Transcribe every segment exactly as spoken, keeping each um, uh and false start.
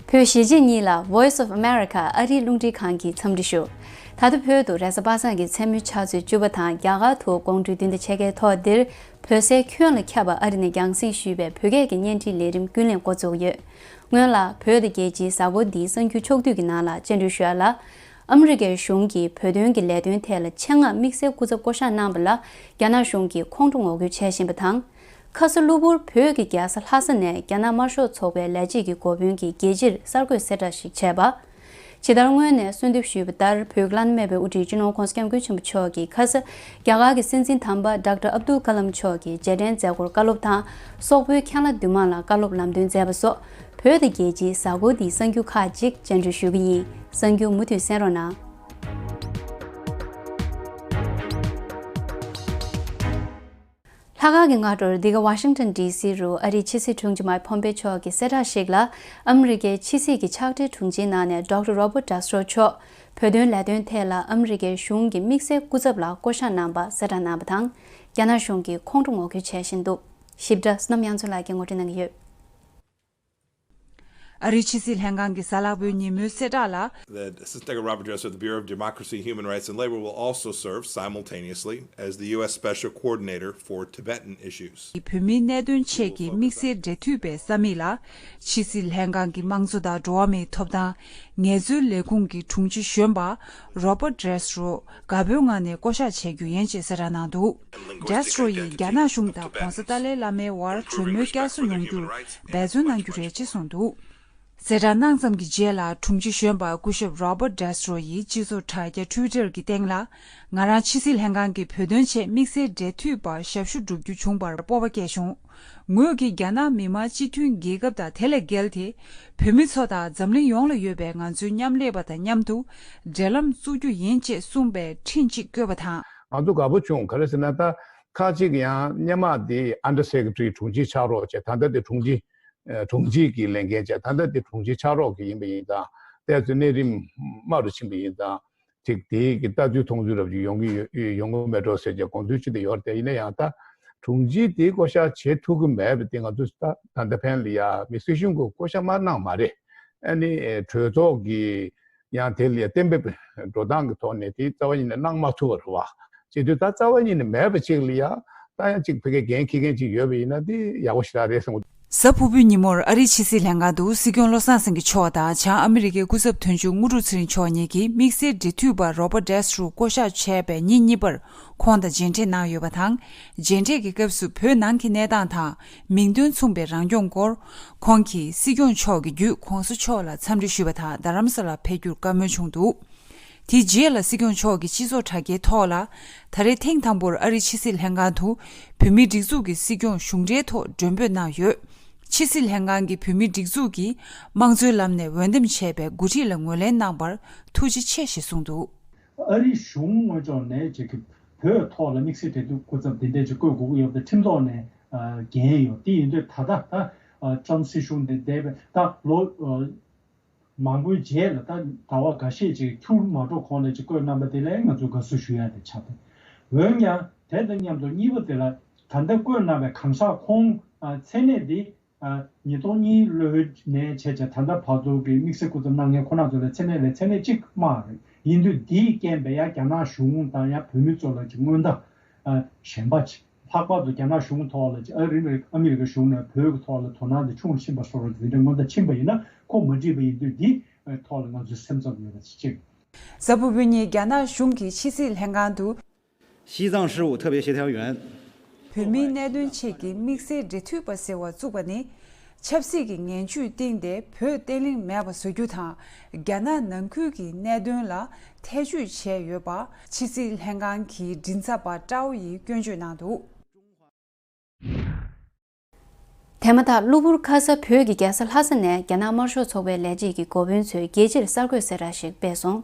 བོད་གཞིས་བྱེས་གཉིས་ལ་Voice of America ཨ་རིའི་རླུང་འཕྲིན་ཁང་གིས་འཚམས་འདྲི་ཞུ། ད་ལྟ་བོད་དུ་རེས་གཟའ་པ་སངས་ཀྱི་མཚན་མོའི་ཆུ་ཚོད་བཅུ་པ་དང་རྒྱ་གར་དུ་དགོང་དྲོའི་བདུན་ཕྲག་ཕྱེད་ཀའི་ཐོག་འདིར་བོད་སའི་ཁྱོན་ལ་ཁྱབ་པ་ཨ་རི་ནས་རྒྱང་སྲིང་ཞུས་པའི་བོད་སྐད་ཀྱི་བརྙན་འཕྲིན་ལས་རིམ་ཀུན་གླེང་འགོ་འཛུགས་ཡོད། སྔོན་ལ་བོད་དང་རྒྱལ་སྤྱིའི་གཟའ་འཁོར་འདིའི་གསར་འགྱུར་ཕྱོགས་བསྡུས་ཀྱི་ནང་ལ་བཅར་འདྲི་ཞུ་ཡ་ལ། ཨ་མི་རི་ཀའི་གཞུང་གིས་བོད་དོན་གྱི་ལས་དོན་ཐད་ལ་ཆེད་མངགས་དམིགས་བསལ་སྐུ་ཚབ་བསྐོ་གཞག་གནང་པ་ལ་རྒྱ་ནག་གཞུང་གིས་ཁོང་ཁྲོ་ངོ་རྒོལ་བྱེད་བཞིན་པ་དང་། ཁ་ས་གློ་བུར་བོད་ཀྱི་རྒྱལ་ས་ལྷ་ས་ནས་རྒྱ་ནག་དམར་ཤོག་ཚོགས་པའི་ལས་བྱེད་ཀྱི་འགོ་དཔོན་གྱིས་རྒྱལ་སྤྱིར་གསར་འགོད་གསལ་བསྒྲགས་ཤིག་བྱས་པ། ཇི་ལྟར་སྔོན་ནས་གསོལ་འདེབས་ཞུས་པ་ལྟར། བོད་ཀྱི་བླ་ན་མེད་པའི་དབུ་ཁྲིད་སྤྱི་ནོར་༧གོང་ས་༧སྐྱབས་མགོན་ཆེན་པོ་མཆོག་གིས་ཁ་ས་རྒྱ་གར་གྱི་སྲིད་འཛིན་དམ་པ་ཌོག་ཊར་ཨབ་དུལ་ཀ་ལམ་མཆོག་གི་རྗེས་དྲན་མཛད་སྒོར་བཀའ་སློབ་དང་། སོག་པོའི་ཁ་ལག་འདུས་མང་ལ་བཀའ་སློབ་ལམ་སྟོན་མཛད་པ་སོགས། བོད་དང་རྒྱལ་སྤྱིའི་གཟའ་འཁོར་འདིའི་གསར་འགྱུར་ཁག་ཅིག་བཅར་འདྲི་ཞུ་གི་ཡིན། གསར་འགྱུར་མུ་མཐུད་གསན་རོགས་གནང་། ལྷག་དཀར་གྱི་སྔ་དྲོར་འདི་ག་ཝ་ཤིང་ཊོན་ཌི་སི་རུ་ཨ་རིའི་ཕྱི་སྲིད་དྲུང་ཆེ་མཱིག་ཕོམ་པེ་མཆོག་གི་གསལ་བསྒྲགས་ཤིག་ལ། ཨ་མི་རི་ཀའི་ཕྱི་སྲིད་ཀྱི་ཕྱག་སྦྲེལ་དྲུང་ཆེའི་ནང་ནས་ཌོག་ཊར་རོ་བར་ཊ་ཌེ་སི་ཊོ་མཆོག་བོད་དོན་ལས་དོན་ཐད་ལ་ཨ་མི་རི་ཀའི་གཞུང་གི་དམིགས་བསལ་སྐུ་ཚབ་ལ་བསྐོ་གཞག་གནང་པ་གསལ་བསྒྲགས་གནང་བ་དང་། རྒྱ་ནག་གཞུང་གིས་ཁོང་ཁྲོ་ངོ་རྒོལ་བྱེད་བཞིན་འདུག། ཞིབ་ཕྲ་བསོད་ནམས་དབྱངས་མཚོ་ལགས་ཀྱིས་ངོ་སྤྲོད་གནང་གི་ཡོད། ཨ་རིའི་ཕྱི་སྲིད་ལྷན་ཁང་གི་གཟའ་ལྷག་པའི་ཉིན་མོའི་གསལ་བསྒྲགས་ལ། That Assistant Robert Dresser of the Bureau of Democracy, Human Rights, and Labor will also serve simultaneously as the U S Special Coordinator for Tibetan Issues. བོད་མིའི་གནད་དོན་ཆེད་ཀྱི་དམིགས་བསལ་འབྲེལ་མཐུད་པའི་ས་མིག་ལ། ཕྱི་སྲིད་ལྷན་ཁང་གི་དམངས་གཙོ་དང་འགྲོ་བ་མིའི་ཐོབ་ཐང་ངལ་རྩོལ་ལས་ཁུངས་ཀྱི་དྲུང་ཆེ་གཞོན་པ་རོ་བར་ཊ་ཌེ་སི་ཊོ་དགའ་པོའི་ངང་ནས་བསྐོ་གཞག་བྱེད་རྒྱུ་ཡིན་ཅེས་གསལ་བསྒྲགས་གནང་འདུག། ཌེ་སི་ཊོ་ཡིས་རྒྱ་ནག་གཞུང་དང་༧གོང་ས་ཏཱ་ལའི་བླ་མའི་དབར་གྲོས་མོལ་བསྐྱར་གསོ་ཡོང་རྒྱུར་འབད་བརྩོན་གནང་རྒྱུ་རེད་ཅེས་གསུངས་འདུག། གསལ་བསྒྲགས་གནང་ཙམ་གྱི་རྗེས་ལ་དྲུང་ཆེ་གཞོན་པ་སྐུ་ཞབས་རོ་བར་ཊ་ཌེ་སི་ཊོ་ཡིས་སྤྱི་ཚོགས་དྲ་རྒྱ་ཊུའི་ཊར་གྱི་སྟེང་ལ། ང་རང་ཕྱི་སྲིད་ལྷན་ཁང་གི་བོད་དོན་ཆེད་དམིགས་བསལ་འབྲེལ་མཐུད་པ་ཞབས་ཞུ་བསྒྲུབ་རྒྱུ་བྱུང་བར་སྤོབས་པ་སྐྱེས་བྱུང་། ངོས་ཀྱིས་རྒྱ་ནག་མི་དམངས་སྤྱི་མཐུན་རྒྱལ་ཁབ་དང་དེ་ལས་བརྒལ་ཏེ། བོད་མི་ཚོ་དང་འཛམ་གླིང་ཡོངས་ལ་ཡོད་པའི་ང་ཚོའི་མཉམ་ལས་པ་དང་མཉམ་དུ་འབྲེལ་ལམ་བཙུགས་རྒྱུ་ཡིན་ཅེས་གསུངས་པའི་འཕྲིན་གཅིག་བཀོད་པ་དང་། ང་ཚོ་དགའ་པོ་བྱུང་། ག་རེ་ཟེར་ན། ད་ཁག་ཅིག་ཡང་སྔོན་མ་དེ་ཨན་ཌར་སེ་ཀེ་ཊ་རི་དྲུང་ཆེ་ཕྱག་རོགས་བྱས། ད་ལྟ་དེ་དྲུང་ཆེ་ཨ་དྲུང་ཆེ་གི་ལས་འགན་བྱས། ད་ལྟ་དེ་དྲུང་ཆེ་ཕྱག་རོགས་ཀྱི་ཡིན་པ་ཡིན་ཙང་། ཏོག་ཙམ་གནས་རིམ་དམའ་རུ་ཕྱིན་པ་ཡིན་ཙང་། ཅིག་དེའི་གི་ལྟ་ཚུལ་མཐོང་ཚུལ་རབ་ཅིག་ཡོང་གི་ཡོད་ཡོང་གི་མེད་འགྲོ་ཟེར་བྱས་དགོངས་ཚུལ་ཅིག་དེ་ཡོད་རེད་དེ། ཡིན་ན་ཡང་ད་དྲུང་ཆེ་དེ་བསྐོ་གཞག་བྱེད་ཐུབ་ཀྱི་མེད་པ་དེ་ང་ཚོ་ད་ད་ལྟ་ཕན་ལ་ཡ་མི་སྲིད་གཞུང་གི་བསྐོ་གཞག་མ་གནང་མ་རེད། ཨ་ནི་གྲོས་ཚོགས་ཀྱི་ཡང་དེ་ལ་ཡ་གཏན་འབེབས་འགྲོ་སྟངས་ཀྱི་ཐོག་ནས་དེ་རྩ་བ་ཉིད་ནས་གནང་མ་ཐུབ་པ་རེད་བ། བྱེད་དུས་ད་རྩ་བ་ཉིད་ནས་མེད་པ་ཅིག་ལ་ཡ་ད་ཡང་ཅིག་ཕ་གིའི་འགན་འཁྱེར་མཁན་ཅིག་ཡོད་པ་ཡིན་ན་དེ་ཡག་པོ་ཞེ་དྲག་རེད་བསམ་གི་འདུག། གཟའ་ཕུར་བུའི་ཉིན་མོར་ཨ་རིའི་ཕྱི་སྲིད་ལྷན་ཁང་དུ་སྲིད་སྐྱོང་བློ་བཟང་སེང་གེ་མཆོག་དང་བྱང་ཨ་མི་རི་ཀའི་སྐུ་ཚབ་དོན་གཅོད་དངོས་གྲུབ་ཚེ་རིང་མཆོག་གཉིས་ཀྱིས་དམིགས་བསལ་འབྲེལ་མཐུད་པ་རོ་བར་ཊ་ཌེ་སི་ཊོ་རུ་བསྐོ་གཞག་བྱས་པའི་ཉིན་གཉིས་པར་ཁོང་དང་མཇལ་འཕྲད་གནང་ཡོད་པ་དང་། མཇལ་འཕྲད་ཀྱི་སྐབས་སུ་བོད་ནང་གི་གནས་སྟངས་དང་མིང་དོན་མཚུངས་པའི་རང་སྐྱོང་སྐོར། ཁོང་གིས་སྲིད་སྐྱོང་མཆོག་གི་བརྒྱུད་༧གོང་ས་མཆོག་ལ་འཚམས་འདྲི་ཞུས་པ་དང་རྡ་རམ་ས་ལར་ཕེབས་རྒྱུར་བཀའ་མོལ་བྱུང་འདུག། དེའི་རྗེས་ལ་སྲིད་སྐྱོང་མཆོག་གིས་སྤྱི་ཚོགས་དྲ་རྒྱའི་ཐོག་ལ། ད་རེས་ཐེངས་དང་པོར་ཨ་རིའི་ཕྱི་སྲིད་ལྷན་ཁང་དུ་བོད་མིའི་སྒྲིག་འཛུགས་ཀྱི་སྲིད་སྐྱོང་གཞུང་འབྲེལ་ཐོག་མགྲོན་འབོད་གནང་ཡོད། ཕྱི་སྲིད་ལྷན་ཁང་གིས་བོད་མིའི་སྒྲིག་འཛུགས་ཀྱིས་དམངས་གཙོའི་ལམ་ནས་འོས་འདེམས་བྱས་པའི་འགོ་ཁྲིད་ལ་ངོས་ལེན་གནང་བར་ཐུགས་རྗེ་ཆེ་ཞེས་གསུངས་འདུག། ཨ་རིའི་གཞུང་དངོས་ཕྱོགས་ནས་ཅིག་གི་བོད་ཐོག་ལ་དམིགས་བསལ་འབྲེལ་མཐུད་སྐུ་ཚབ་འདི་འདྲས་ཅིག་བསྐོ་དགོས་ཀྱི་ཡོད་པ་དེ་ཁྲིམས་ཐོག་ནས་འགན་ཡོད། དེ་ཡིན་དུས་ད་ལྟ་ད་ཊམ་སྲིད་གཞུང་ནས་འདས་པའི་ད་ལོ། མང་པོའི་རྗེས་ལ་ད་ཟླ་བ་འགའ་ཤས་ཅིག་འཁྱུར་མ་འགྲོ་གོང་ལ་ཅིག་བསྐོས་གནང་པ་དེ་ལ་ང་ཚོས་དགའ་བསུ་ཞུ་ཡ་དེ་ཆགས་ཏེ། འོན་ཀྱང་དེ་དང་མཉམ་དུ་གཉིས་པ་དེ་ལ་ད་ལྟ་བསྐོས་གནང་བའི་གང་ཟག་ཁོང་མཚན་གནས་འདི་ཉིས་སྟོང་གཉིས་ལོའི་ནས་བྱས་བྱས་ད་ལྟ་བར་དུ་གི་དམིགས་བསལ་སྐུ་ཚབ་གནང་མཁན་ཁོང་རྣམ་ཚོ་ལ་མཚན་གནས་ལས་མཚན་གནས་གཅིག་དམའ་རེད། ཡིན་དུས་འདིའི་རྐྱེན་པས་ཡང་རྒྱ་ནག་གཞུང་དང་ཡང་བོད་མི་ཚོ་ལ་ཅིག་སྔོན་བརྡ་གཞན་པ་ཅིག་ལྷག་པར་དུ་རྒྱ་ནག་གཞུང་ཐོག་ལ་ཨ་རི་ཨ་མི་རི་ཀ་གཞུང་ནས་བོད་ཀྱི་ཐོག་ལ་དོ་སྣང་དེ་ཆུང་ཕྱིན་པ་སོགས་རེད། དེ་འདྲ་སྔོན་བརྡ་ཕྱིན་པ་ཡིན་ན་ཁོ་མ་འགྲིག་པ་ཡིན་དུས་འདི་ཐོག་ལ་ང་ཚོས་སེམས་འཚབ་ཡོད་པ་ཅིག། གཟའ་ཕུར་བུ་ཉིན་རྒྱ་ནག་གཞུང་གི་ཕྱི་སྲིད་ལྷན་ཁང་དུ། 西藏事务特别协调员། བོད་མིའི་གནད་དོན་ཆེད་ཀྱི་དམིགས་བསལ་འབྲེལ་མཐུད་པ་ཟེར་བ་བཙུགས་པ་ནི། ཆབ་སྲིད་ཀྱི་ངན་ཇུས་བཏིང་སྟེ་བོད་བརྟན་ལྷིང་མེད་པ་བཟོ་རྒྱུ་དང་། རྒྱ་ནག་ནང་ཁུལ་གྱི་གནད་དོན་ལ་ཐེ་བྱུས་བྱས་ཡོད་པ། ཕྱི་སྲིད་ལྷན་ཁང་གི་མགྲིན་ཚབ་པ་ཀྲའོ་ཡིས་སྐྱོན་བརྗོད་གནང་འདུག། དེ་མ་ཐག་གློ་བུར་ཁ་ས་བོད་ཀྱི་རྒྱལ་ས་ལྷ་ས་ནས་རྒྱ་ནག་དམར་ཤོག་ཚོགས་པའི་ལས་བྱེད་ཀྱི་འགོ་དཔོན་ཚོས་རྒྱལ་སྤྱིར་གསར་འགོད་གསལ་བསྒྲགས་ཤིག་སྤེལ་སོང་།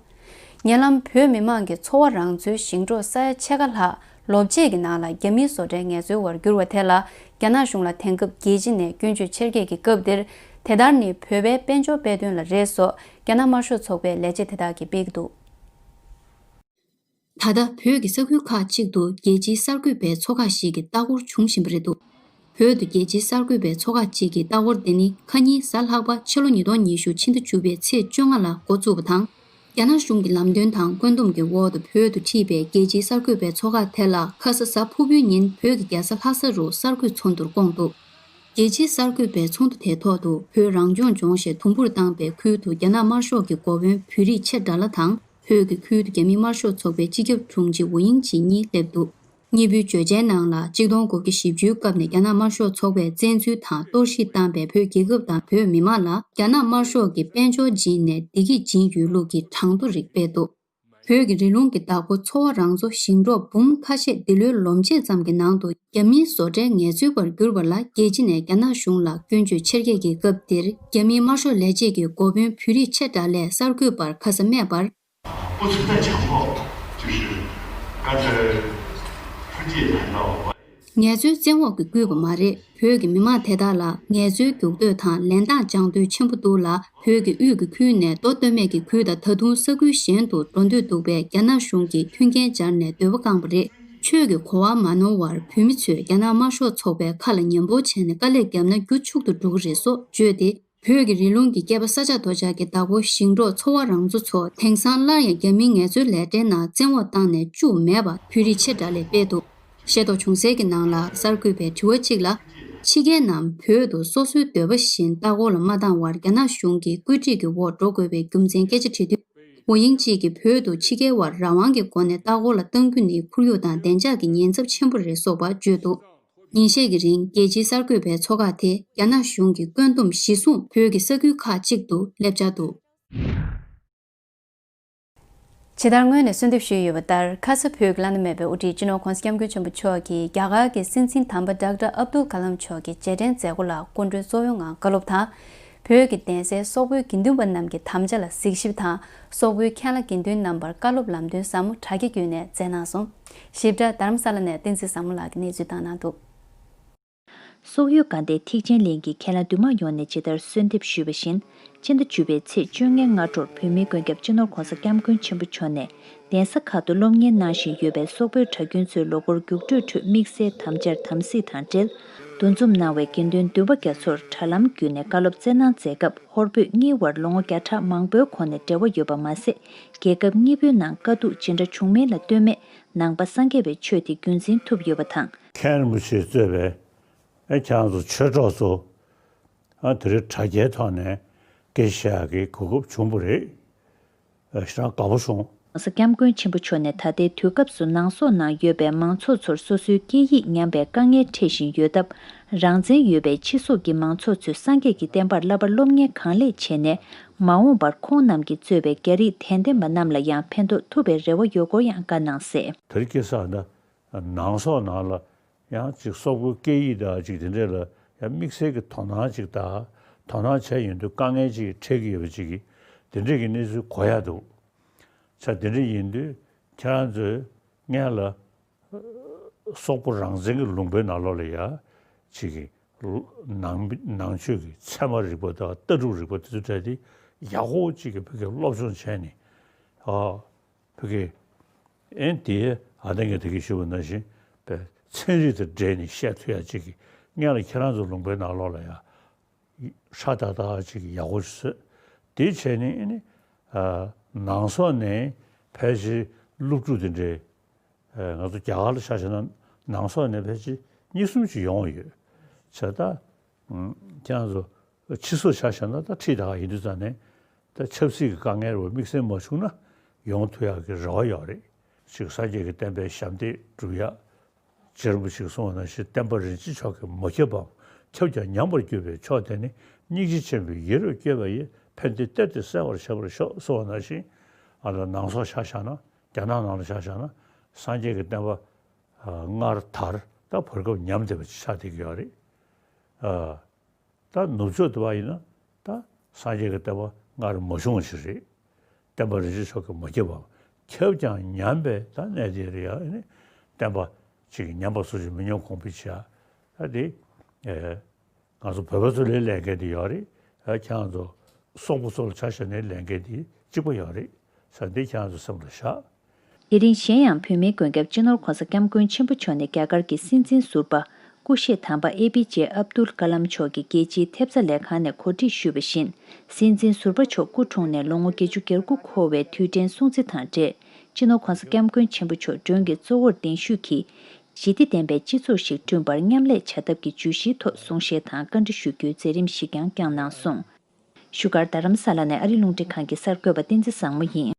ཉེ་ལམ་བོད་མི་མང་གི་འཚོ་བ་རང་འཚོའི་ཞིང་འབྲོག་ས་ཡ་ཕྱེད་ཀ་ལྷག་ལོ་བརྒྱད་ཀྱི་ནང་ལ་རྒྱ་མིའི་བཟོ་གྲྭའི་ངལ་རྩོལ་བར་གྱུར་བ་དེ་ལ་རྒྱ་ནག་གཞུང་ལ་དེང་སྐབས་རྒྱལ་སྤྱི་ནས་སྐྱོན་བརྗོད་ཆེར་སྐྱེད་ཀྱི་སྐབས་འདིར། དེ་ལྟར་ནི་བོད་པའི་དཔལ་འབྱོར་དཔེ་སྟོན་ལ་རེད་སོགས་རྒྱ་ནག་དམར་ཤོག་ཚོགས་པའི་ལས་བྱེད་དེ་དག་གིས་སྤེལ་གྱི་འདུག། ད་ལྟ་བོད་ཀྱི་ས་ཁུལ་ཁག་ཅིག་ཏུ་རྒྱལ་སྤྱིའི་གསར་འགོད་པའི་ཚོགས་ཁག་ཞིག་གིས་ལྟ་སྐོར་བྱུང་བཞིན་པ་རེད་འདུག། བོད་དུ་རྒྱལ་སྤྱིའི་གསར་འགོད་པའི་ཚོགས་ཁག་ཅིག་གིས་ལྟ་སྐོར་དེ་ནི་ཁ་ཉིན་གཟའ་ལྷག་པ་ཕྱི་ལོ་ཉིས་སྟོང་ཉི་ཤུ་ཕྱི་ཟླ་བཅུ་པའི་ཚེས་བཅོ་ལྔ་ལ་འགོ་བཙུགས་པ་དང་། རྒྱ་ནག་གཞུང་གི་ལམ་སྟོན་དང་བཀོད་འདོམས་ཀྱི་འོག་ཏུ་བོད་དུ་ཁྲིད་པའི་རྒྱལ་སྤྱིའི་གསར་འགོད་པའི་ཚོགས་ཁག་དེ་ལ་ཁ་ས་གཟའ་ཕུར་བུའི་ཉིན་བོད་ཀྱི་རྒྱལ་ས་ལྷ་ས་རུ་གསར་འགོད་ཚོགས་འདུར་བསྐོངས་འདུག་རྒྱལ་སྤྱིའི་གསར་འགོད་པའི་ཚོགས་འདུ་དེ་ཐོག་ཏུ་བོད་རང་སྐྱོང་ལྗོངས་ཞེས་དུམ་བུར་བཏང་པའི་ཁུལ་དུ་རྒྱ་ནག་དམར་ཤོག་གི་འགོ་དཔོན་བོད་རིགས་ཆེ་དགྲ་ལྷ་དང་། བོད་ཀྱི་ཁུལ་དུ་རྒྱ་མིའི་དམར་ཤོག་ཚོགས་པའི་སྤྱི་ཁྱབ་དྲུང་ཆེ་ཝུ་དབྱིང་ཇི་གཉིས་སླེབས་འདུག་གཉིས་པོའི་བརྗོད་བྱའི་ནང་ལ་གཅིག་སྟོང་དགུ་བརྒྱ་བཞི་བཅུའི་སྐབས་ནས་རྒྱ་ནག་དམར་ཤོག་ཚོགས་པས་བཙན་འཛུལ་དང་གཏོར་བཤིག་བཏང་པའི་བོད་རྒྱལ་ཁབ་དང་བོད་མི་མང་ལ་རྒྱ་ནག་དམར་ཤོག་གིས་དཔལ་འབྱོར་སྦྱིན་ནས་བདེ་སྐྱིད་སྦྱིན་ཡོད་ལུགས་ཀྱི་གྲངས་ཐོ་རིགས་སྤེལ་འདུག་བོད་ཀྱི་རི་ལུང་གི་བདག་པོ་མཚོ་བ་རང་མཚོ་ཞིང་འབྲོག་འབུམ་ཁ་ཤས་འདི་ལོའི་ལོ་མཇུག་ཙམ་གྱི་ནང་དུ་རྒྱ་མིའི་བཟོ་གྲྭའི་ངལ་རྩོལ་པར་གྱུར་པ་ལ་རྒྱལ་སྤྱི་ནས་རྒྱ་ནག་གཞུང་ལ་སྐྱོན་བརྗོད་ཆེར་སྐྱེད་ཀྱི་སྐབས་འདིར་རྒྱ་མིའི་དམར་ཤོག་ལས་བྱེད་ཀྱི་འགོ་དཔོན་བོད་རིགས་ཆེ་དགྲ་ལྷས་གསར་འགོད་པར་ཁ་ས་སྨྲས་པར། 不存在强迫，就是刚才春节谈到我 ངལ་རྩོལ་བཙན་འོག་གིས་བསྐུལ་བ་མ་རེད། བོད་ཀྱི་མི་མང་དེ་དག་ལ་ངལ་རྩོལ་རྒྱུག་འདོད་དང་ལེན་སྟངས་སྦྱང་འདོད་ཆེན་པོ་འདུག་ལ། བོད་ཀྱི་དབུས་ཀྱི་ཁུལ་ནས་མདོ་སྟོད་སྨད་ཀྱི་ཁུལ་དང་ད་དུང་ས་ཁུལ་གཞན་དུ་འགྲོ་འདོད་འདུག་པས། རྒྱ་ནག་གཞུང་གིས་མཐུན་རྐྱེན་སྦྱར་ནས་འདོད་པ་བསྐངས་པ་རེད། ཆོས་ཀྱི་གོ་བ་མ་ནོར་བར་བོད་མི་ཚོས་རྒྱ་ནག་དམར་ཤོག་ཚོགས་པའི་ཁ་ལ་ཉན་པོ་བྱས་ནས་དཀའ་ལས་བརྒྱབ་ན་རྒྱུ་ཕྱུག་ཏུ་འགྲོ་གི་རེད་སོགས་བརྗོད་དེ། བོད་ཀྱི་རི་ལུང་གི་སྐྱེས་པ་ས་སྐྱ་རྡོ་རྗེ་གི་བདག་པོ་ཞིང་འབྲོག་མཚོ་བ་རང་མཚོ་མཚོ་དེང་སང་སླར་ཡང་རྒྱ་མིའི་ངལ་རྩོལ་ལས་གྲྭའི་ནང་བཙན་འོག་བཏང་ནས་བཅུག་མེད་པ་བོད་རིགས་ཆེ་དགྲ་ལྷས་སྤེལ་འདུག་ཤེས་རྟོགས་བྱུང་གསལ་གྱི་ནང་ལ་གསར་འགོད་པས་དྲི་བ་གཅིག་ལ། ཕྱི་རྒྱལ་རྣམས་བོད་དུ་སོ་སོའི་འདོད་པ་བཞིན་ལྟ་སྐོར་ལ་མ་བཏང་བར་རྒྱ་ནག་གཞུང་གི་བཀོད་སྒྲིག་གི་འོག་འགྲོ་དགོས་པའི་རྒྱུ་མཚན་སྐད་ཆ་དྲིས་དུས། ཝུ་དབྱིང་ཇི་གིས་བོད་དུ་ཕྱི་རྒྱལ་བར་རང་དབང་གི་སྒོ་ནས་ལྟ་སྐོར་ལ་གཏང་རྒྱུ་ནི་ཁོར་ཡུག་དང་བདེ་འཇགས་ཀྱི་ཉེན་ཚབས་ཆེན་པོ་རེད་སོགས་པ་བརྗོད་འདུག་ཉིན་ཤས་ཀྱི་རིང་རྒྱལ་སྤྱིའི་གསར་འགོད་པའི་ཚོགས་ཁག་དེ་རྒྱ་ནག་གཞུང་གི་བཀོད་འདོམས་གཞིར་བཟུང་བོད་ཀྱི་ས་ཁུལ་ཁག་ཅིག་ཏུ་སླེབས་འཆར་འདུག་ཇི་ལྟར་སྔོན་ནས་གསོལ་འདེབས་ཞུས་ཡོད་པ་ལྟར། ཁ་ས་བོད་ཀྱི་བླ་ན་མེད་པའི་དབུ་ཁྲིད་སྤྱི་ནོར་༧གོང་ས་༧སྐྱབས་མགོན་ཆེན་པོ་མཆོག་གིས་རྒྱ་གར་གྱི་སྲིད་འཛིན་དམ་པ་ཌོག་ཊར་ཨབ་དུལ་ཀ་ལམ་མཆོག་གི་རྗེས་དྲན་མཛད་སྒོ་ལ་སྐུ་མགྲོན་གཙོ་བོའི་ངང་བཀའ་སློབ་དང་། བོད་ཀྱི་གདན་སའི་སོག་པོའི་དགེ་འདུན་པ་རྣམས་ཀྱི་དམ་བཅའ་ལ་གཟིགས་ཞིབ་དང་། སོག་པོའི་མཁན་བླ་དགེ་འདུན་རྣམ་པར་བཀའ་སློབ་ལམ་སྟོན་ཟབ་མོ་དྲ་རྒྱ་བརྒྱུད་ནས་མཛད་གནང་སོང་། ཞིབ་ཕྲ་རྡ་རམ་ས་ལ་ནས་བསྟན་འཛིན་བཟང་མོ་ལགས་ཀྱིས་གནས་ཚུལ་བཏང་གནང་འདུག་སོག་ཡུལ་དགའ་ལྡན་ཐེག་ཆེན་གླིང་གི་མཁན་བླ་འདུས་མང་ཡོངས་ནས་ཇི་ལྟར་གསོལ་འདེབས་ཞུས་པ་བཞིན། སྤྱི་ཟླ་བཅུ་པའི་ཚེས་བཅོ་ལྔའི་སྔ་དྲོར་བོད་མིའི་མགོན་སྐྱབས་སྤྱི་ནོར་༧གོང་ས་༧སྐྱབས་མགོན་ཆེན་པོ་མཆོག་ནས་གདན་ས་ཁག་ཏུ་སློབ་གཉེར་གནང་བཞིན་ཡོད་པའི་སོག་པོའི་གྲྭ་རྒྱུན་ཚོའི་ལོ་འཁོར་རྒྱུགས་སྤྲོད་ཁྲོད་དམིགས་བསལ་དམ་བཅར་དམ་ཚིག་དང་འབྲེལ། འདུ་འཛོམས་གནང་བའི་དགེ་འདུན་འདུས་པ་རྒྱ་མཚོར་དྲ་ལམ་བརྒྱུད་ནས་བཀའ་སློབ་སྩལ་གནང་མཛད་སྐབས། ཧོར་བོད་གཉིས་དབར་ལོ་ངོ་བརྒྱ་ཕྲག་མང་པོའི་གོང་ནས་འབྲེལ་བ་ཡོད་པ་མ་ཟད། རྒྱལ་ཁབ་གཉིས་པོའི་ནང་དཀའ་སྡུག་ཇི་འདྲ་བྱུང་མིན་ལ་ལྟོས་མེད་ནང་པ་སངས་རྒྱས་པའི་ཆོས་དེ་རྒྱུན་འཛིན་ཐུབ་ཡོད་པ་དང་། མཁན་རིན་པོ་ཆེས་གཙོས་པའི་ཨེ་ཁྱེད་རང་ཚོ་ཆོས་གྲོགས་ཚོ། ཨ་དེ་རིང་དྲ་རྒྱའི་ཐོག་ནས་སྐད་ཆ་བཤད་ཡག་གི་གོ་སྐབས་བྱུང་བ་རེད། ཨ་ཞེ་དྲག་དགའ་པོ་བྱུང་། ༧གོང་ས་༧སྐྱབས་མགོན་ཆེན་པོ་མཆོག་ནས་ད་ལྟའི་དུས་སྐབས་སུ་ནང་སོག་ནང་ཡོད་པའི་མང་ཚོགས་ཚོར་སོ་སོའི་སྐད་ཡིག་ཉམས་པའི་དཀའ་ངལ་འཕྲད་བཞིན་ཡོད་སྟབས། རང་བཙན་ཡོད་པའི་ཕྱི་སོག་གི་མང་ཚོགས་ཚོས་སངས་རྒྱས་ཀྱི་བསྟན་པར་བསླབ་པ་སློབ་གཉེར་གང་ལེགས་བྱས་ནས། མ་འོངས་པར་ཁོང་རྣམས་ཀྱིས་གཙོས་པའི་རྒྱ་རིགས་དད་ལྡན་པ་རྣམས་ལ་ཡང་ཕན་ཐོགས་ཐུབ་པའི་རེ་བ་ཡོད་སྐོར་ཡང་བཀའ་གནང་གསལ། དེ་རིང་ཁ་སང་ད་ནང་སོག་ནང་ལ་ཡང་ཅིག་སོག་པོའི་སྐད་ཡིག་དང་ཅིག་དེ་འདྲས་ལ་ཡང་དམིགས་བསལ་གྱི་དོ་སྣང་ཅིག་དང་དོ་སྣང་བྱས་ཡོང་དུས་དཀའ་ངལ་ཅིག་འཕྲད་ཀྱི་ཡོད་པ་ཅིག་གིས་དེ་འདྲས་ཀྱི་གནས་ཚུལ་གོ་ཡག་འདུག་ཆ་དེ་འདྲས་ཡིན་དུས་ཁྱེད་རང་ཚོས་སྔན་ལ། སོག་པོ་རང་བཙན་གྱི་ལུང་པའི་ནང་ལོགས་ལ་ཡ། ཅིག་གི་ནང་ནང་ཆོས་ཀྱི་ཚད་མ་རིག་པ་དང་ལྟ་གྲུབ་རིག་པ་དེ་ཚོ་སྤྲད་དེ་ཡག་པོ་ཅིག་གི་ཕ་གི་སློབ་སྦྱོང་བྱས་ནས། ཨ། ཕ་གི། ཨེ་དེ་ཨ་ད་ངས་ད་གིན་ཞུས་པ་ནང་བཞིན་པའི་ཚན་རིག་དང་འབྲེལ་ནས་བཤད་ཐུབ་ཡ་ཅིག་གི་སྔན་ལ་ཁྱེད་རང་ཚོ་ལུང་པའི་ནང་ལོགས་ལ་ཡ། ཧྲ་ཏག་ཏག་ཅིག་ཡག་པོ་ཞིག་བཟོས། དེ་བྱས་ནས་ཨ་ནི། ཨ། ནང་སོག་ནས་ཕལ་ཆེར་སློབ་ཕྲུག་དེ་འདྲའི། ཨ། ང་ཚོ་རྒྱ་གར་ལ་ཆ་བཞག་ན་ནང་སོག་ནས་ཕལ་ཆེར་གཉིས་གསུམ་ཅིག་ཡོང་བ་ཡོད། བྱས་ད། ཨ། ཁྱེད་རང་ཚོ་ཕྱི་སོག་ཆ་བཞག་ན་ད་ཁྲིད་ད་ག་ཡིན་དུས་ཙང་ནས་ད་ཆབ་སྲིད་ཀྱི་དཀའ་ངལ་རེ་བ་དམིགས་བསལ་མ་བྱུང་ན་ཡོང་ཐུབ་ཡག་གི་རེ་བ་ཡོད་རེད། ཅིག་སངས་རྒྱས་ཀྱི་བསྟན་པའི་ཞབས་འདེགས་སྒྲུབ་ཡག་རྗེ་རིན་པོ་ཆེས་གསུངས་པ་ནང་བཞིན། བསྟན་པ་རིན་ཆེན་མཆོག་གིས་མ་ཁྱབ་པའམ། ཁྱབ་ཀྱང་ཉམས་པར་གྱུར་པའི་མཆོག་དེ་ནི། སྙིང་རྗེ་ཆེན་པོས་ཡིད་རབ་བསྐྱོད་པ་ཡིས། ཕན་བདེའི་གཏེར་དེ་གསལ་བར་བྱེད་པར་ཤོག་གསུངས་པ་ནང་བཞིན། ཨ་ད་ནང་སོག་ཆ་བཞག་ན། རྒྱ་ནག་ནང་ལ་ཆ་བཞག་ན། སངས་རྒྱས་ཀྱི་བསྟན་པ། ཨ། སྔར་དར་ད་བར་སྐབས་ཉམས་བསྡད་པ་ཅིག་ཆགས་བསྡད་ཀྱི་ཡོད་རེད། ཨ། ད་ནུབ་ཕྱོགས་དེ་བ་ཡིན་ན་ད་སངས་རྒྱས་ཀྱི་བསྟན་པ་སྔར་མ་བྱུང་བ་ཞིག་རེད། བསྟན་པ་རིན་ཆེན་མཆོག་གིས་མ་ཁྱབ་པ། ཁྱབ་ཀྱང་ཉམས་པའི་ད་གནས་དེ་རེད་ཡ། ཨ་ནི་བསྟན་པ་ཅིག་ཉམས་པ་སོགས་ཀྱིས་མི་ཉམས་གོང་འཕེལ་བྱེད་ཡ། ད་དེ་ཨེ་ང་ཚོ་བོད་པ་ཚོ་ལ་ལས་འགན་དེ་ཡོད་རེད། ཨ་ཁྱེད་རང་ཚོ་སོག་པོ་ཚོ་ལ་ཆ་བཞག་ནའི་ལས་འགན་དེ་གཅིག་པ་ཡོད་རེད་ཟེར་འདི་ཁྱེད་རང་ཚོ་སེམས་ལ་བཞག་དེ་རིང་གཞན་ཡང་བོད་མིའི་མགོན་སྐྱབས་སྤྱི་ནོར་༧གོང་ས་༧སྐྱབས་མགོན་ཆེན་པོ་མཆོག་ནས་རྒྱ་གར་གྱི་སྲིད་འཛིན་ཟུར་པ་ སྐུ་གཤེགས་དམ་པ་ཨེ་པི་ཇེ་ཨབ་དུལ་ཀ་ལམ་མཆོག་གིས་རྒྱལ་སྤྱིའི་ཐེབས་རྩ་ལས་ཁང་ནས་གོ་སྒྲིག་ཞུས་པ་བཞིན། སྲིད་འཛིན་ཟུར་པ་མཆོག་སྐུ་འཁྲུངས་ནས་ལོ་ངོ་བརྒྱད་ཅུ་གྱ་དགུ་འཁོར་བའི་དུས་དྲན་སྲུང་བརྩི་དང་འབྲེལ། སྤྱི་ནོར་༧གོང་ས་༧སྐྱབས་མགོན་ཆེན་པོ་མཆོག་མགྲོན་གྱི་གཙོ་བོར་གདན་ཞུས་ཀྱིས། ཞི་བདེ་ལྡན་པའི་སྤྱི་ཚོགས་ཤིག་བསྐྲུན་པར་མཉམ་ལས་བྱ་ཐབས་ཀྱི་བརྗོད་གཞིའི་ཐོག་གསུང་བཤད་དང་བཀའ་འདྲི་ཞུ་རྒྱུའི་མཛད་རིམ་ཞིག་ཀྱང་བསྐྱངས་གནང་སོང་། བཞུགས་སྒར་རྡ་རམ་ས་ལ་ནས་ཨ་རི་རླུང་འཕྲིན་ཁང་གི་གསར་འགོད་པ་བསྟན་འཛིན་བཟང་མོ་ཡིན།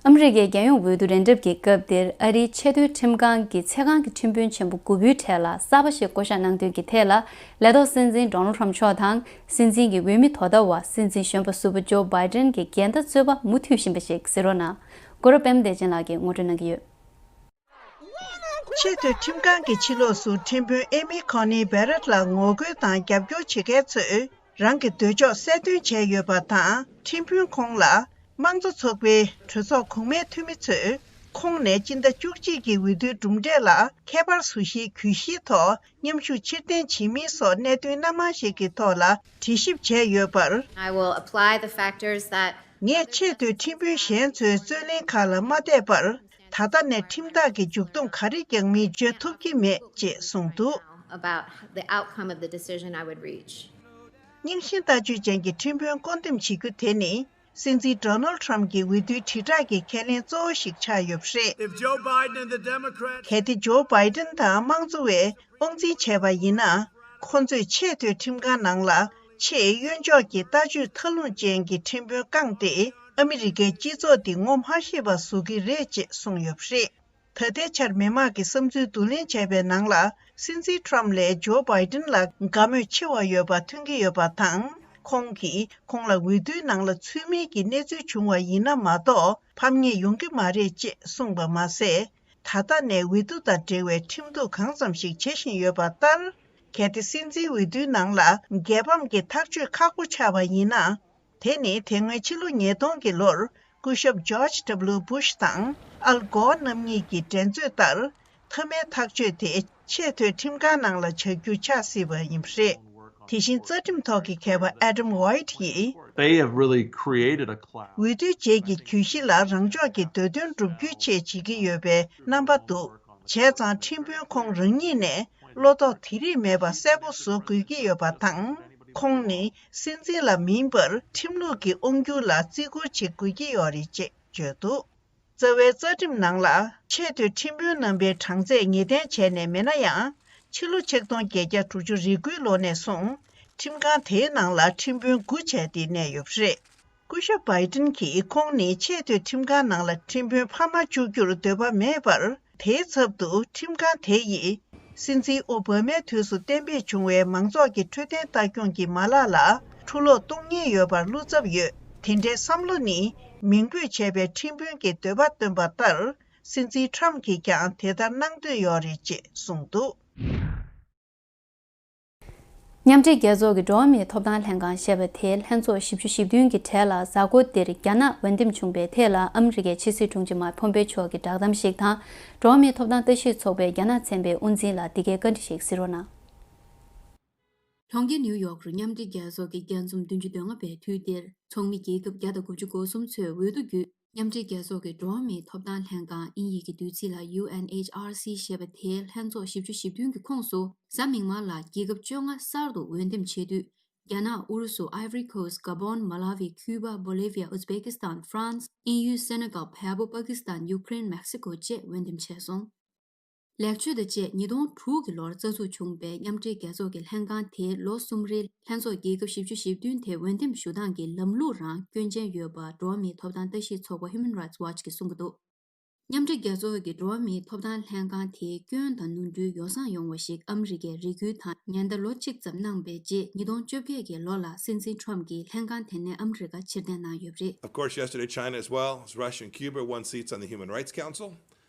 ཨ་མི་རི་ཀའི་རྒྱལ་ཡོངས་འོས་བསྡུ་འགྲན་བསྡུར་གྱི་སྐབས་འདིར་ཨ་རིའི་ཆེས་མཐོའི་ཁྲིམས་ཁང་གི་ཚེ་གང་གི་ཁྲིམས་དཔོན་ཆེན་པོ་དགུ་པོའི་གྲས་ལ་གསར་པ་ཞིག་བསྐོ་གཞག་གནང་དོན་གྱི་ཐད་ལ། ལས་ཐོག་སྲིད་འཛིན་ཌོ་ནལ་ཁྲམ་མཆོག་དང་། སྲིད་འཛིན་གྱི་འོས་མི་དོ་བདག་པ་སྲིད་འཛིན་གཞོན་པ་ཟུར་པ་ཇོ་བྷའི་ཏན་གྱི་འགལ་ཟླ་རྩོད་པ་མུ་མཐུད་བཞིན་པ་ཞིག་གཟིགས་རོགས་གནང་། གོ་ར་པད་མ་བདེ་ཆེན་ལགས་ཀྱིས་ངོ་སྤྲོད་གནང་གི་ཡོད། ཆེས་མཐོའི་ཁྲིམས་ཁང་གི་ཕྱི་ལོགས་སུ་ཁྲིམས་དཔོན་ཨེ་མི་ཁོ་ནི་བེ་རེད་ལ་ངོ་རྒོལ་དང་རྒྱབ་སྐྱོར་བྱེད་མཁན་ཚོས་རང་གི་འདོད་ཕྱོགས་གསལ་སྟོན་བྱས་ཡོད་པ་དང་། ཁྲིམས་དཔོན་ཁོང་ལ་དམངས་གཙོ་ཚོགས་པའི་གྲོས་ཚོགས་གོང་མའི་འཐུས་མི་ཚོས་ཁོང་ནས་སྤྱི་ཟླ་བཅུ་གཅིག་གི་འོས་བསྡུའི་གྲུབ་འབྲས་ལ་ཁྱད་པར་བཟོ་གཞིའི་གྱོད་གཞིའི་ཐོག་མཉམ་ཞུགས་ཕྱིར་འཐེན་བྱེད་མིན་སོགས་གནད་དོན་སྣ་མང་ཞིག་གི་ཐོག་ལ་དྲི་ཞིབ་བྱས་ཡོད་པར། I will apply the factors that ངས་ཆེས་མཐོའི་ཁྲིམས་དཔོན་གཞན་ཚོའི་རྩོད་གླེང་ཁག་ལ་མ་བལྟས་པར། ད་ལྟ་ནས་ཁྲིམས་ཐག་གི་མཇུག་སྡོམ་ག་རེ་རྒྱག་མིན་བརྗོད་ཐུབ་ཀྱི་མེད་ཅེས་གསུངས་འདུག། About the outcome of the decision I would reach. རྙིང་ཞེན་ལྟ་སྤྱོད་ཅན་གྱི་ཁྲིམས་དཔོན་བསྐོ་འདེམས་བྱེད་རྒྱུ་དེ་ནི། སྲིད་འཛིན་ཌོ་ནལ་ཁྲམ་གྱི་འོས་བསྡུའི་དྲིལ་བསྒྲགས་ཀྱི་ཁས་ལེན་གཙོ་བོ་ཞིག་ཆགས་ཡོད་པ་རེད། If Joe Biden and the Democrats གལ་ཏེ་ཇོ་བྷའི་ཏན་དང་དམངས་གཙོ་བས་དབང་འཛིན་བྱས་པ་ཡིན་ན། ཁོ་ཚོས་ཆེས་མཐོའི་ཁྲིམས་ཁང་ནང་ལ་ཆེས་གཡོན་ཕྱོགས་ཀྱི་ལྟ་སྤྱོད་མཐའ་ལྷུང་ཅན་གྱི་ཁྲིམས་དཔོན་བསྐངས་ཏེ། ཨ་མི་རི་ཀའི་སྤྱི་ཚོགས་འདི་ངོ་མ་ཤེས་པ་བཟོ་གི་རེད་ཅེས་གསུངས་ཡོད་པ་རེད། ད་ལྟའི་ཆར་མི་མང་གི་བསམ་ཚུལ་བསྡུ་ལེན་བྱས་པའི་ནང་ལ། སྲིད་འཛིན་ཁྲམ་ལས་ཇོ་བྷའི་ཏན་ལ་དགའ་མོས་ཆེ་བ་ཡོད་པ་ཐོན་གྱི་ཡོད་པ་དང་། ཁོང་གིས་ཁོང་ལ་འོས་བསྡུའི་ནང་ལ་ཚུད་མིན་གྱི་གནས་ཚུལ་བྱུང་བ་ཡིན་ན་མ་གཏོགས། ཕམ་ཉེས་ཡོང་གི་མ་རེད་ཅེས་གསུངས་པ་མ་ཟད། ད་ལྟ་ནས་འོས་བསྡུ་དང་འབྲེལ་བའི་ཁྲིམས་གཏུག་གང་ཙམ་ཞིག་བྱེད་བཞིན་ཡོད་པ་ལྟར། གལ་ཏེ་སྲིད་འཛིན་འོས་བསྡུའི་ནང་ལ་རྒྱལ་ཕམ་གྱི་ཐག་གཅོད་ཁག་པོ་ཆགས་པ་ཡིན་ན། དེ་ནི་དེ་སྔོན་ཕྱི་ལོ་ཉིས་སྟོང་གི་ལོར་སྐུ་ཞབས་ཇོརྗ་ཌབ་ལིའུ་བྷུཤ་དང་ཨལ་གོར་རྣམ་གཉིས་ཀྱི་འགྲན་རྩོད་ལྟར། མཐའ་མའི་ཐག་གཅོད་དེ་ཆེས་མཐོའི་ཁྲིམས་ཁང་ནང་ལ་བྱ་རྒྱུ་ཆགས་སྲིད་པ་ཡིན་པ་རེད། དེ་བཞིན་རྩ་ཁྲིམས་ཐོག་གི་མཁས་པ་Adam White་ཡིས། They have really created a class. འོས་བསྡུའི་རྗེས་ཀྱི་གྱོད་གཞི་ལ་རང་ཕྱོགས་ཀྱི་འདོད་དོན་བསྒྲུབ་རྒྱུའི་ཆེད་བྱེད་ཀྱི་ཡོད་པའི་རྣམ་པ་འདུག། བྱས་ཙང་ཁྲིམས་དཔོན་ཁོང་རང་ཉིད་ནས་བློ་དོགས་དེ་རིགས་མེད་པ་གསལ་པོ་བཟོ་དགོས་ཀྱི་ཡོད་པ་དང་། ཁོང་ནི་སྲིད་འཛིན་ལ་མིན་པར་ཁྲིམས་ལུགས་ཀྱི་དབང་སྒྱུར་ལ་བརྩི་བཀུར་བྱེད་དགོས་ཀྱི་ཡོད་རེད་ཅེས་བརྗོད་འདུག། རྩ་བའི་རྩ་ཁྲིམས་ནང་ལ་ཆེས་མཐོའི་ཁྲིམས་དཔོན་རྣམ་པའི་གྲངས་ཚད་ངེས་གཏན་བྱས་ནས་མེད་ན་ཡང་། ཕྱི་ལོ་ཆིག་སྟོང་བརྒྱད་བརྒྱ་དྲུག་ཅུ་རེ་དགུའི་ལོ་ནས་བཟུང་ཁྲིམས་ཁང་དེའི་ནང་ལ་ཁྲིམས་དཔོན་དགུ་བྱས་ཏེ་གནས་ཡོད་པ་རེད། སྐུ་ཞབས་བྷའི་ཏིན་གྱིས་ཁོང་ནི་ཆེས་མཐོའི་ཁྲིམས་ཁང་ནང་ལ་ཁྲིམས་དཔོན་འཕར་མ་བཅུག་རྒྱུར་འདོད་པ་མེད་པར། དེའི་ཚབ་ཏུ་ཁྲིམས་ཁང་དེ་ཡིས་སྲིད་འཛིན་ཨོ་བྷ་མའི་དུས་སུ་གཏན་འབེབས་བྱུང་བའི་མང་ཚོགས་ཀྱི་འཕྲོད་བསྟེན་ལྟ་སྐྱོང་གི་མ་ལག་ལ་འཁྲུ་སློག་གཏོང་ཉེན་ཡོད་པར་བློ་འཚབ་ཡོད། དེ་འདྲའི་བསམ་བློ་ནི་མིང་འབོད་བྱས་པའི་ཁྲིམས་དཔོན་གྱི་འདོད་པ་བཏོན་པ་ལྟར། སྲིད་འཛིན་ཁྲམ་གྱིས་ཀྱང་དེ་ལྟར་གནང་འདོད་ཡོད་རེད་ཅེས་གསུངས་འདུག། མཉམ་འབྲེལ་རྒྱལ་ཚོགས་ཀྱི་འགྲོ་བ་མིའི་ཐོབ་ཐང་ལྷན་ཁང་ཞེས་པ་དེའི་ལྷན་ཚོགས་བཞི་བཅུ་ཞེ་བདུན་གྱི་གྲས་ལ་གཟའ་འཁོར་འདིར་རྒྱ་ནག་འོས་འདེམས་བྱུང་བའི་ཐད་ལ་ཨ་མི་རི་ཀའི་ཕྱི་སྲིད་དྲུང་ཆེ་མཱིག་ཕོམ་པེ་མཆོག་གིས་བསྒྲགས་གཏམ་ཞིག་དང་། འགྲོ་བ་མིའི་ཐོབ་ཐང་ལྟ་ཞིབ་ཚོགས་པའི་རྒྱ་ནག་ཚན་པའི་དབུ་འཛིན་ལ་འདི་གའི་བཀའ་འདྲི་ཞིག་གཟིགས་རོགས་གནང་། ལྷོ་རྒྱ་ནིའུ་ཡོག་རུ་མཉམ་འབྲེལ་རྒྱལ་ཚོགས་ཀྱི་རྒྱ་འཛོམས་བདུན་ཅུ་དོན་ལྔ་པའི་དུས་འདིར་ཚོགས་མི་རྒྱལ་ཁབ་བརྒྱ་དང་དགུ་བཅུ་གོ་གསུམ་ཚོས་འོས་བསྡུ་བརྒྱུད། མཉམ་འབྲེལ་རྒྱལ་ཚོགས་ཀྱི་འགྲོ་བ་མིའི་ཐོབ་ཐང་ལྷན་ཁང་། དབྱིན་ཡིག་གི་བསྡུས་ཚིག་ལ་ཡུ་ཨེན་ཨེཆ་ཨར་སི་ཞེས་པ་དེའི་ལྷན་ཚོགས་བཞི་བཅུ་ཞེ་བདུན་གྱི་ཁོངས་སུ། གཟའ་མིག་དམར་ལ་རྒྱལ་ཁབ་བཅོ་ལྔ་གསར་དུ་འོས་འདེམས་བྱེད་དུས། རྒྱ་ནག་ཨུ་རུ་སུ། ཨའི་ཝི་རི་ཁོ་སི། ག་བོན། མ་ལ་ཝི། ཁུ་པ། བོ་ལི་ཝི་ཡ། ཨུ་ཛི་བེ་ཀི་སི་ཐན། ཧྥ་རན་སི། དབྱིན་ཡུལ། སེ་ནེ་གལ། བལ་པོ། པ་ཀི་སི་ཐན། ཡུ་ཀེ་རེན། མེག་སི་ཀོ་བཅས་འོས་འདེམས་བྱས་སོང་། ལེགས་བཅོས་དང་བཅས་ཉིས་སྟོང་དྲུག་གི་ལོར་རྩ་འཛུགས་བྱུང་བའི་མཉམ་འབྲེལ་རྒྱལ་ཚོགས་ཀྱི་ལྷན་ཁང་དེའི་ལོ་གསུམ་རེའི་ལྷན་ཚོགས་རྒྱལ་ཁབ་བཞི་བཅུ་ཞེ་བདུན་དེ་འོས་འདེམས་ཞུ་སྟངས་ཀྱི་ལམ་ལུགས་རང་སྐྱོན་ཅན་ཡོད་པ་འགྲོ་བ་མིའི་ཐོབ་ཐང་ལྟ་ཞིབ་ཚོགས་པ་Human Rights Watch་གིས་གསུང་གི་འདུག། མཉམ་འབྲེལ་རྒྱལ་ཚོགས་ཀྱི་འགྲོ་བ་མིའི་ཐོབ་ཐང་ལྷན་ཁང་དེའི་སྐྱོན་དང་ནོར་འཁྲུལ་ཡོ་བསྲང་ཡོང་བ་ཞིག་ཨ་མི་རི་ཀས་རེ་སྐུལ་དང་ཉེན་བརྡ་ལོ་གཅིག་ཙམ་གནང་པའི་རྗེས་ཉིས་སྟོང་བཅོ་བརྒྱད་ཀྱི་ལོ་ལ་སྲིད་འཛིན་ཁྲོམ་གྱིས་ལྷན་ཁང་དེ་ནས་ཨ་མི་རི་ཀ་ཕྱིར་འཐེན་གནང་ཡོད་པ་རེད། Of course, yesterday China as well as Russia and Cuba won seats on the Human Rights Council.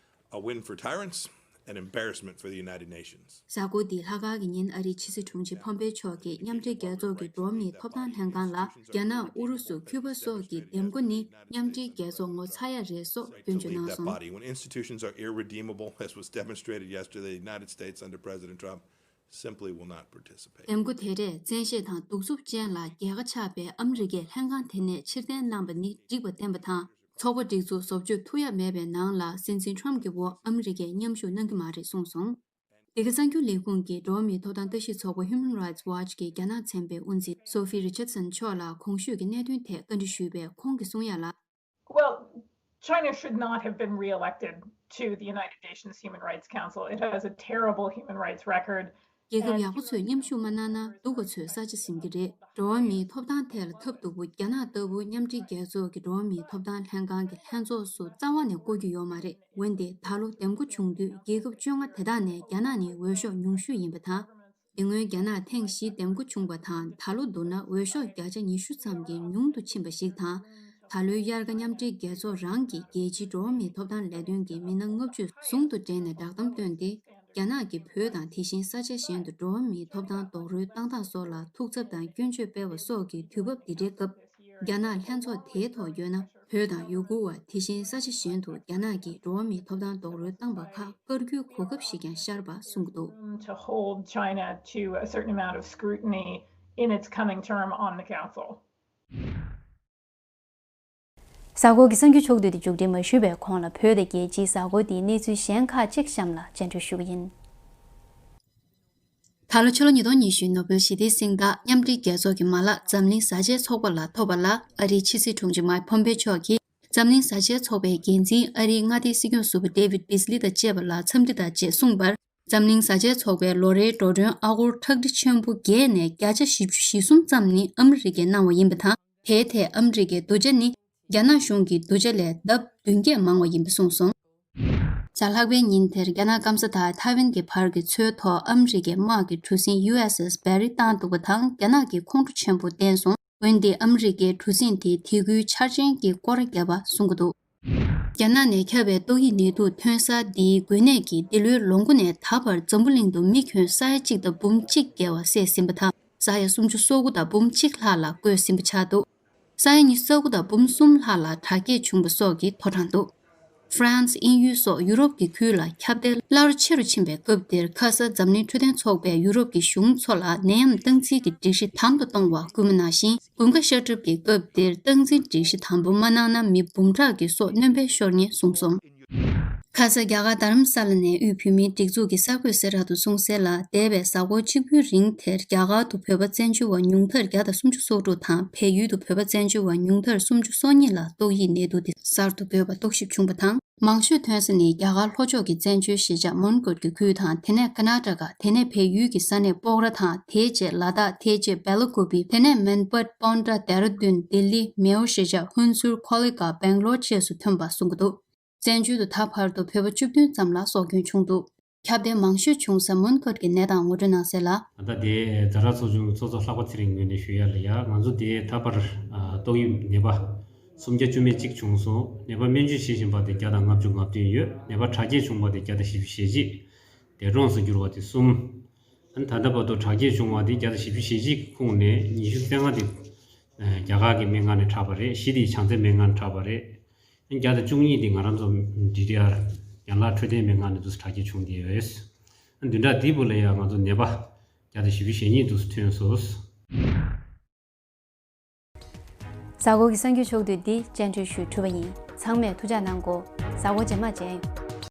A win for tyrants, an embarrassment for the United Nations. གཟའ་འཁོར་འདིའི་ལྷག་དཀར་གྱི་ཉིན་ཨ་རིའི་ཕྱི་སྲིད་དྲུང་ཆེ་ཕོམ་པེ་མཆོག་གིས་མཉམ་འབྲེལ་རྒྱལ་ཚོགས་ཀྱི་འགྲོ་བ་མིའི་ཐོབ་ཐང་ལྷན་ཁང་ལ་རྒྱ་ནག་ཨུ་རུ་སུ་ཁྱུ་པ་སོགས་ཀྱི་འདེམས་བསྐོ་ནི་མཉམ་འབྲེལ་རྒྱལ་ཚོགས་ངོ་ཚ་ཡ་རེད་སོགས་སྐྱོན་བརྗོད་གནང་སོང་། When institutions are irredeemable, as was demonstrated yesterday in the United States under President Trump, simply will not participate. འདེམས་བསྐོ་དེ་རས་བཙན་ཤེད་དང་གདུག་རྩུབ་ཅན་ལ་རྒྱལ་ཁ་ཆགས་པའི་ཨ་མི་རི་ཀས་ལྷན་ཁང་དེ་ནས་ཕྱིར་འཐེན་གནང་པ་ནི་འགྲིག་པ་བསྟན་པ་དང་། ཚོགས་པ་སྒྲིག་འཛུགས་བཟོ་བཅོས་ཐུབ་ཡ་མེད་པའི་ནང་ལ་སྲིད་འཛིན་ཁྲོམ་གྱི་འོག་ཨ་མི་རི་ཀས་མཉམ་ཞུགས་གནང་གི་མ་རེད་གསུངས་སོང་། འདི་ག་གསར་འགྱུར་ལས་ཁུངས་ཀྱིས་འགྲོ་བ་མིའི་ཐོབ་ཐང་ལྟ་ཞིབ་ཚོགས་པ་Human Rights Watch གི་རྒྱ་ནག་ཚན་པའི་དབུ་འཛིན་Sophie Richardson མཆོག་ལ་གོང་ཞུས་ཀྱི་གནད་དོན་ཐད་བཀའ་འདྲི་ཞུས་པས། ཁོང་གིས་གསུང་ཡ་ལ། Well, China should not have been re-elected to the United Nations Human Rights Council. It has a terrible human rights record. རྒྱལ་ཁབ་ཡག་པོ་ཚོས་མཉམ་ཞུགས་མ་གནང་ན་སྡུག་ག་ཚོས་ས་ཆ་ཟིན་གྱི་རེད། འགྲོ་བ་མིའི་ཐོབ་ཐང་ཐད་ལ་ཐབས་སྡུག་པོ། རྒྱ་ནག་ལྟ་བུ་མཉམ་འབྲེལ་རྒྱལ་ཚོགས་ཀྱི་འགྲོ་བ་མིའི་ཐོབ་ཐང་ལྷན་ཁང་གི་ལྷན་ཚོགས་སུ་རྩ་བ་ནས་བསྐོ་རྒྱུ་ཡོད་མ་རེད། འོན་ཏེ་ད་ལོ་འདེམས་བསྐོ་བྱུང་དུས་རྒྱལ་ཁབ་བཅོ་ལྔ་དེ་དག་ནས་རྒྱ་ནག་ནི་འོས་ཤོག་ཉུང་ཤོས་ཡིན་པ་དང་། དེ་སྔོན་རྒྱ་ནག་ཐེངས་བཞི་འདེམས་བསྐོ་བྱུང་བ་དང་། ད་ལོ་བསྡུར་ན་འོས་ཤོག་བརྒྱ་ཆ་ཉི་ཤུ་ཙམ་གྱིས་ཉུང་དུ་ཕྱིན་པ་ཞིག་དང་། ད་ལོའི་དབྱར་ཁ་མཉམ་འབྲེལ་རྒྱལ་ཚོགས་རང་གི་རྒྱལ་སྤྱིའི་འགྲོ་བ་མིའི་ཐོབ་ཐང་ལས་དོན་གྱི་མི་སྣ་ལྔ་བཅུ་ཟུང་དུ་འབྲེལ་ནས་བསྒྲགས་གཏམ་བཏོན་ཏེ། རྒྱ་ནག་གིས་བོད་དང་དེ་བཞིན་ས་ཆ་གཞན་དུ་འགྲོ་བ་མིའི་ཐོབ་ཐང་རྡོག་རོལ་བཏང་སྟངས་སོགས་ལ་ཐུགས་འཚབ་དང་སྐྱོན་བརྗོད་སྤེལ་བ་སོགས་ཀྱི་དུས་བབ་འདི་འདྲའི་སྐབས། རྒྱ་ནག་ལྷན་ཚོགས་དེའི་ཐོག་ཡོད་ན། བོད་དང་ཡུ་གུར་བ། དེ་བཞིན་ས་ཆ་གཞན་དུ་རྒྱ་ནག་གིས་འགྲོ་བ་མིའི་ཐོབ་ཐང་རྡོག་རོལ་བཏང་པ་ཁག་བཀར་རྒྱུའི་གོ་སྐབས་ཤིག་ཀྱང་ཤར་བ་གསུངས་འདུག། To hold China to a certain amount of scrutiny in its coming term on the council. གཟའ་འཁོར་གྱི་གསར་འགྱུར་ཕྱོགས་བསྡུས་དེ་མཇུག་སྒྲིལ་མ་ཞུས་པའི་གོང་ལ། བོད་དང་རྒྱལ་སྤྱིའི་གཟའ་འཁོར་འདིའི་གནས་ཚུལ་གཞན་ཁག་ཅིག་གཤམ་ལ་སྤྱན་འགྲོས་ཞུ་གི་ཡིན། ད་ལོ་ཕྱི་ལོ་ཉིས་སྟོང་ཉི་ཤུའི་ནོ་བེལ་ཞི་བདེའི་གཟེངས་རྟགས་མཉམ་འབྲེལ་རྒྱལ་ཚོགས་ཀྱི་མ་ལག་འཛམ་གླིང་བཟའ་བཅའི་ཚོགས་པ་ལ་ཐོབ་པ་ལ། ཨ་རིའི་ཕྱི་སྲིད་དྲུང་ཆེ་མཱིག་ཕོམ་པེ་མཆོག་གིས་འཛམ་གླིང་བཟའ་བཅའི་ཚོགས་པའི་འགན་འཛིན་ཨ་རིའི་མངའ་སྡེའི་སྲིད་སྐྱོང་ཟུར་པ་ཌེ་ཝིད་བིས་ལི་དང་བཅས་པ་ལ་འཚམས་འདྲི་དང་བཅས་གསུངས་པར། འཛམ་གླིང་བཟའ་བཅའི་ཚོགས་པའི་ལོ་རེའི་འགྲོ་གྲོན་ཨ་སྒོར་ཁྲག་ཁྲིག་ཆེན་པོ་བརྒྱད་ནས་བརྒྱ་ཆ་བཞི་བཅུ་ཞེ་གསུམ་ཙམ་ནི་ཨ་མི་རི་ཀས་གནང་བ་ཡིན་པ་དང་། དེའི་ཐད་ཨ་མི་རི་ཀའི་བསྡུ་བྱ་ནི་རྒྱ་ནག་གཞུང་གི་བསྡུ་བྱ་ལས་ལྡབ་བདུན་བརྒྱ་མང་བ་ཡིན་པ་གསུངས་སོང་། གཟའ་ལྷག་པའི་ཉིན་དེར་རྒྱ་ནག་སྐམ་ས་དང་ཐའེ་ཝན་གྱི་བར་གྱི་མཚོའི་ཐོག་ཨ་མི་རི་ཀའི་དམག་གི་གྲུ་གཟིངས་ཡུ་ཨེས་ཨེས་བེ་རི་བཏང་འདུག་པ་དང་། རྒྱ་ནག་གིས་ཁོང་ཁྲོ་ཆེན་པོ་བསྟན་སོང་། འོན་ཏེ་ཨ་མི་རི་ཀའི་གྲུ་གཟིངས་དེས་དེ་ཁུལ་འཆར་ཅན་གྱི་སྐོར་ར་བརྒྱབ་པ་གསུང་གི་འདུག། རྒྱ་ནག་ནས་ཁྱབ་པའི་ཏོག་དབྱིབས་ནད་དུག་ཐོན་ས་འདིའི་འགོས་ནད་ཀྱིས་འདི་ལོའི་ལོ་མགོ་ནས་ད་བར་འཛམ་བུ་གླིང་དུ་མི་ཁྱོན་ས་ཡ་གཅིག་དང་འབུམ་གཅིག་བརྒལ་བ་བསད་ཟིན་པ་དང་། ས་ཡ་སུམ་ཅུ་སོ་དགུ་དང་འབུམ་གཅིག་ལྷག་ལ་འགོས་ཟིན་པ་ཆགས་འདུག། ས་ཡ་ཉི་ཤུ་རྩ་དགུ་དང་འབུམ་གསུམ་ལྷག་ལ་དྲག་སྐྱེད་བྱུང་བ་སོགས་ཀྱི་ཐོ་རངས་འདུག། ཧྥ་རན་སི། དབྱིན་ཡུལ་སོགས་ཡུ་རོབ་ཀྱི་ཁུལ་ལ་ཁྱབ་གདལ་སླར་ཆེ་རུ་ཕྱིན་པའི་སྐབས་འདིར། ཁ་ས་འཛམ་གླིང་འཕྲོད་བསྟེན་ཚོགས་པས་ཡུ་རོབ་ཀྱི་གཞུང་ཚོ་ལ་ནད་ཡམས་སྟངས་འཛིན་གྱི་སྒྲིག་གཞི་དམ་དུ་གཏོང་བར་སྐུལ་མ་གནང་ཞིང་། དགུན་ཁ་ཤར་གྲབས་ཀྱི་སྐབས་འདིར་སྟངས་འཛིན་སྒྲིག་གཞི་དམ་པོ་མ་གནང་ན་མི་འབུམ་ཕྲག་གི་སྲོག་གནོན་པའི་ཤོར་ངེས་གསུངས་སོང་། ཁ་ས་རྒྱ་གར་རྡ་རམ་ས་ལ་ནས་དབུས་བོད་མིའི་སྒྲིག་འཛུགས་ཀྱི་གསར་འགོད་གསལ་བསྒྲགས་དུ་གསུངས་གསལ་ལ། འདས་པའི་གཟའ་འཁོར་གཅིག་པུའི་རིང་དེར་རྒྱ་གར་དུ་བོད་པ་བཙན་བྱོལ་བ་ཉུང་མཐར་བརྒྱ་དང་སུམ་ཅུ་སོ་དྲུག་དང་། བལ་ཡུལ་དུ་བོད་པ་བཙན་བྱོལ་བ་ཉུང་མཐར་སུམ་ཅུ་སོ་གཉིས་ལ་ཏོག་དབྱིབས་ནད་དུག་དེ་གསར་དུ་འགོས་པ་རྟོག་ཞིབ་བྱུང་བ་དང་། མང་ཤོས་ཐོན་ས་ནི་རྒྱ་གར་ལྷོ་ཕྱོགས་ཀྱི་བཙན་བྱོལ་གཞིས་ཆགས་མོན་གྷོ་གྷལ་གྱི་ཁུལ་དང་། དེ་ནས་ཀར་ནཱ་ཊ་ཀ། དེ་ནས་བལ་ཡུལ་གྱི་ས་གནས་སྤོག་ར་དང་། དེའི་རྗེས་ལ་དྭགས། དེའི་རྗེས་སྦེལ་ཀོབ་བི། དེ་ནས་མན་པད། པོན་ཀྲ། ལྡེ་ར་ལྡུན། ལྡི་ལི། མེའོ་གཞིས་ཆགས། ཧུན་སུར། ཁོ་ལི་གྷལ། སྦེང་ལོར་བཅས་སུ་ཐོན་པ་གསུང་གི་འདུག། བཙན་བྱོལ་དུ་ད་བར་དུ་བོད་པ་བཅུ་བདུན་ཙམ་ལ་སྲོག་སྐྱོན་བྱུང་འདུག། ཁྱབ་གདལ་མང་ཤོས་བྱུང་ས་མོན་གྷོ་གྷལ་གྱི་གནས་སྟངས་ངོ་སྤྲོད་གནང་གསལ་ལ། ད་ལྟ་དེ་ཛ་དྲག་ཚོགས་ཆུང་གི་ཚོགས་གཙོ་ལྷག་པ་ཚེ་རིང་ངོས་ནས་ཞུ་ཡ་ལ་ཡ། ང་ཚོ་དེ་ད་བར་ཨ་ཏོག་དབྱིབས་ནད་པ་སུམ་བརྒྱ་བཅུ་མེད་གཅིག་བྱུང་སོང་། ནད་པ་སྨན་བཅོས་བྱེད་བཞིན་པ་དེ་བརྒྱ་དང་ལྔ་བཅུ་ང་བདུན་ཡོད། ནད་པ་དྲག་སྐྱེད་བྱུང་བ་དེ་བརྒྱ་དང་བཞི་བཅུ་ཞེ་གཅིག། འདས་གྲོངས་སུ་གྱུར་བ་དེ་གསུམ། ཨ་ནི་ད་ལྟ་བར་དུ་དྲག་སྐྱེད་བྱུང་བ་དེ་བརྒྱ་དང་བཞི་བཅུ་ཞེ་གཅིག་གི་ཁོངས་ནས་ཉི་ཤུ་རྩ་ལྔ་དེ་ཨ་རྒྱ་གར་གྱི་སྨན་ཁང་ནས་དྲག་པ་རེད། བཞི་དེ་བྱང་རྩེ་སྨན་ཁང་ནས་དྲག་པ་རེད། བརྒྱ་དང་བཅུ་གཉིས་དེ་ང་རང་ཚོ་ཌི་ཌི་ཨར་ཡན་ལག་འཕྲོད་བསྟེན་སྨན་ཁང་ནས་འདུག་སེ་དྲག་སྐྱེད་བྱུང་བསྡད་ཡོད། བདུན་ཕྲག་འདིའི་བར་ལ་ཡང་ང་ཚོ་ནད་པ་བརྒྱ་དང་བཞི་བཅུ་ཞེ་གཉིས་འདུག་སེ་ཐོན་སོང་། གཟའ་འཁོར་གྱི་གསར་འགྱུར་ཕྱོགས་བསྡུས་འདི་སྤྱན་འབུལ་ཞུས་གྲུབ་པ་ཡིན། ཚང་མས་ཐུགས་ཅག་གནང་གོ། གཟའ་འཁོར་རྗེས་མ་མཇལ།